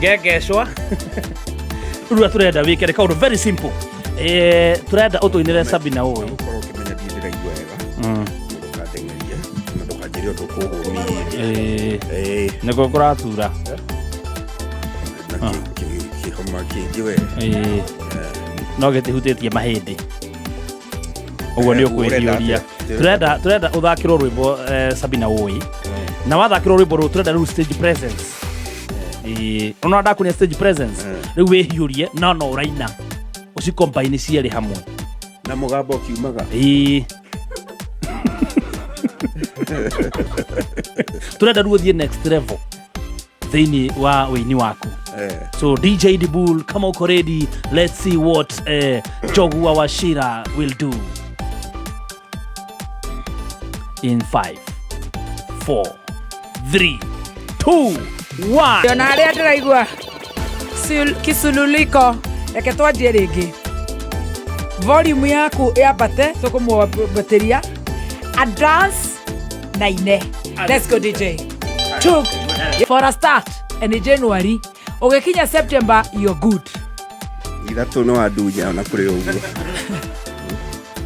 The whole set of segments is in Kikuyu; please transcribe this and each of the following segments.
Ngengecwa. Rĩu ũrĩa tũrenda wĩke nĩ kaũndũ very simple. Tũrenda ũtũinĩre Sabina ũyũ. Ũkorwo ũkĩmenya ndirĩ ndĩraigua wega. Ndũkandeng'erie na ndũkanjĩre ũndũ kũhũmia. Nĩguo kũratura. Na kĩhoma kĩngĩ we. No gĩtihutĩtie mahĩndĩ. Ũguo nĩ Ũrenda ũkwĩhiũria. atĩa? Tũrenda ũthakĩrwo rwĩmbo Sabina ũĩ. Na wathakĩrwo rwĩmbo rũu tũrenda rĩu stage presence. Ona ndakuonia stage presence. Rĩu wĩhiũrie no no ũraina. Ũcikombaini cierĩ hamwe. Na mũgambo ũkiumaga. Tũrenda rĩu ũthiĩ next level thĩinĩ wa ũini waku. So DJ Dibul, kama uko ready, let's see what Njogu wa Wachira will do. In 5, 4, 3, 2, 1. Ona harĩa ndĩraigua kisululiko, reke twanjie rĩngĩ. Volume yaku yambate, tũkũmwambatĩria. A dance na ine. Let's go DJ. 2 for a start and in January ũgĩkinya September you're good. Ithatũ no andunya ona kũrĩ ũguo.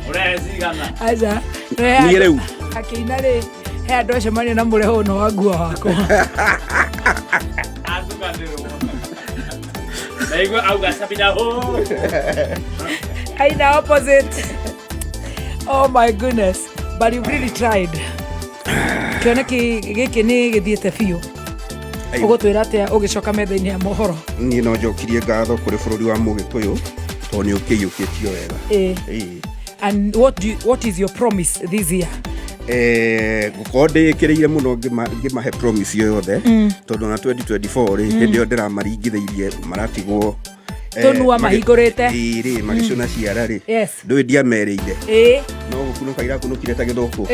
Ũrecigana. Aca. Niĩ rĩu. Akĩina rĩ, he andũ acemania na mũreho ũno wa nguo wakwa. Atukanĩrwo. Naigua auga Sabina ho. Aina opposite. Oh my goodness. But you really tried. Kĩoneki gĩkĩ nĩ gĩthiĩte biũ. Ũgũtwĩra atĩa ũgĩcoka metha-inĩ ya mohoro? Niĩ no njokirie ngatho kũrĩ bũrũri wa Mũgĩkũyũ tondũ nĩ ũkĩiyũkĩtio wega. And what is your promise this year? Ngũkorwo ndĩĩkĩrĩire mũno ngĩmahe promise ĩyo yothe, tondũ ona 2024 rĩ, hĩndĩ ĩyo ndĩramaringithĩirie maratigwo, Tũnua mahingũrĩte. Ĩĩ rĩ, magĩcũna ciara rĩ. Ndũĩ ndiamerĩire. No gũkunũka irakunũkire ta gĩthũkũ.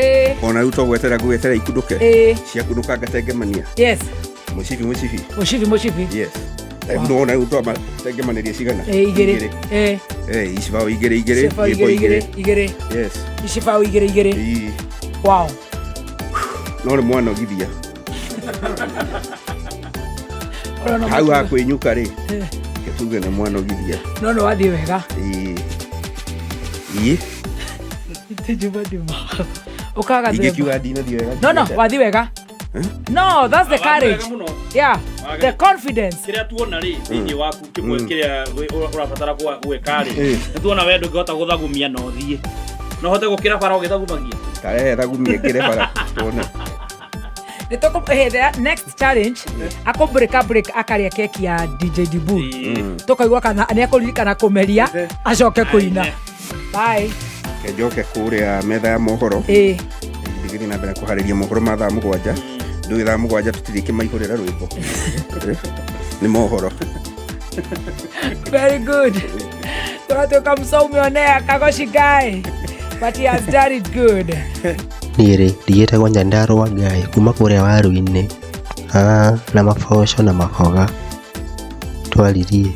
Ona rĩu to gwetera ngũgwetera ikunũke. Ciakunũka ngatengemania. Mũcibi, mũcibi. Mũcibi, mũcibi. Yes. Rĩu nĩwona rĩu twamatengemanĩria cigana? Igĩrĩ. Igĩrĩ. Icibaũ igĩrĩ, igĩrĩ, Icibaũ nyĩmbo igĩrĩ, igĩrĩ. igĩrĩ. Yes. Icibaũ igĩrĩ, igĩrĩ. Wow. No nĩ mwanogithia. Ũrona Hau mũtwe. ha kwĩnyuka rĩ, reke tuge nĩ mwanogithia. No nĩ wathiĩ wega. Ti Juma Dima. Ũkaga themba. Ingĩkiuga ndinathiĩ wega, No, no, ndingĩenda. wathiĩ wega. No, that's the Wathiĩ wega courage. mũno. Yeah, Wagĩrĩire. the confidence. Kĩrĩa tuona rĩ, thĩinĩ waku kĩmwe kĩrĩa ũrabatara gwĩka rĩ, nĩ tuona we ndũngĩhota gũthagumia na ũthiĩ. No ũhote gũkĩra bara ũgĩthagumagia? Ta rehe thagumie ngĩre bara, tuone. Nĩ tũkũ-, the next challenge, akũ break a break akarĩa keki ya DJ Dibul. Tũkaigua kana nĩ ekũririkana kũmeria, acoke kũina. Bye. Reke njoke kũrĩa metha ya mohoro. Ndĩgĩthiĩ na mbere kũharĩria mohoro ma thaa mũgwanja. Ndũĩ thaa mũgwanja tũtirĩ kĩmaihũrĩra rwĩmbo. Nĩ mohoro. Very good. Tũratuĩka msomi onea Kagoshi guy. But he has done it good. Niĩ rĩ, ndigĩtagwo Nyandarua Ngai kuma kũrĩa waru-inĩ, na maboco na maboga, twaririe.